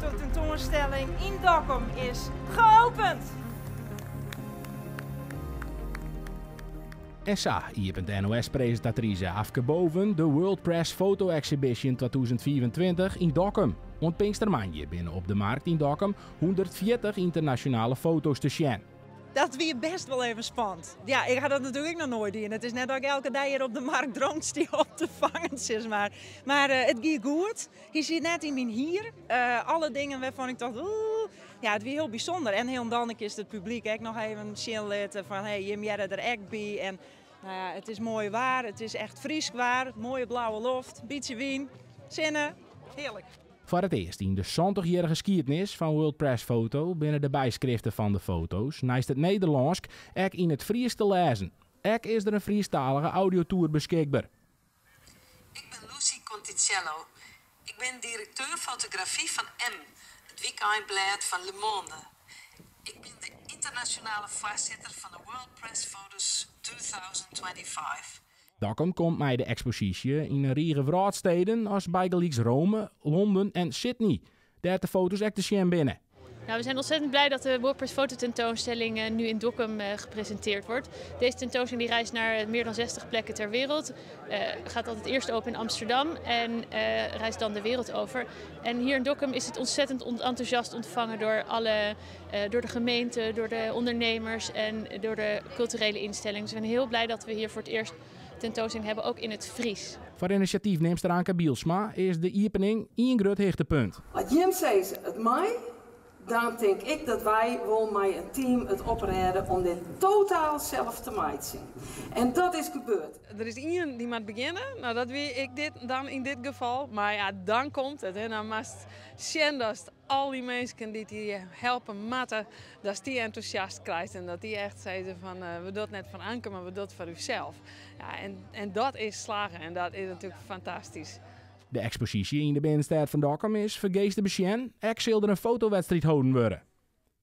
Fototentoanstelling yn Dokkum is geopend! En sa iepent NOS-presintatrise Afke Boven de World Press Photo Exhibition 2025 yn Dokkum. Oant Pinkstermoandei binne op de Markt yn Dokkum 140 ynternasjonale foto's te sjen. Dat wie best wol even spannend. Ja, ik ha dat natuerlik noch noait dien. It is net dat ik elke dei hjir op de markt drones stean op te fangen, sis mar. Mar it gie goed. Hy siet net yn myn hier. Alle dingen wêrfan ik tocht, oeh, ja, it wie hiel bysûnder. En hielendal is it publyk ek noch even sjen litte fan, hey, jim hearre der ek by. En nou ja, it is moai waar, it is echt Frysk waar, moaie blauwe loft, bytsje wyn, sinne, hearlik. Foar it earst yn de 70-jierrige skiednis fan World Press Photo binne de byskriften fan de foto's neist it Nederlânsk ek yn it Frysk te lêzen. Ek is der in Frysktalige audiotour beskikber. Ik bin Lucy Conticello. Ik bin direkteur fotografy fan M, it wykeinblêd fan Le Monde. Ik bin de ynternasjonale foarsitter fan de World Press Photos 2025. Dokkum komt mei de eksposysje yn in rige wrâldstêden as bygelyks Rome, Londen en Sydney, dêr't de foto's ek te sjen binne. Nou, we zijn ontzettend blij dat de World Press fototentoonstelling nu in Dokkum gepresenteerd wordt. Deze tentoonstelling die reist naar meer dan 60 plekken ter wereld. Gaat altijd eerst open in Amsterdam en reist dan de wereld over. En hier in Dokkum is het ontzettend enthousiast ontvangen door de gemeente, door de ondernemers en door de culturele instellingen. Dus we zijn heel blij dat we hier voor het eerst tentoonstelling hebben, ook in het Fries. Foar inisjatyfnimster Anke Bielsma is de iepening ien grut hichtepunt. As jim sizze it mei, dan tink ik dat wy wol mei in team it oprêde om dit totaal sels te meitsjen. En dat is gebeurd. Der is ien dy't moat begjinne, nou dat wie ik dit, dan yn dit gefal. Mar ja, dan komt it. En dan moatst sjen dat al dy minsken dy't dy helpe moatte, dat dy entûsjast krijst en dat dy echt sizze fan we dogge it net foar Anke, mar we dogge it foar ússels. Ja, en dat is slagge en dat is natuerlik fantastysk. De eksposysje yn de binnenstêd fan Dokkum is fergees te besjen. Ek sil der in fotowedstriid holden wurde.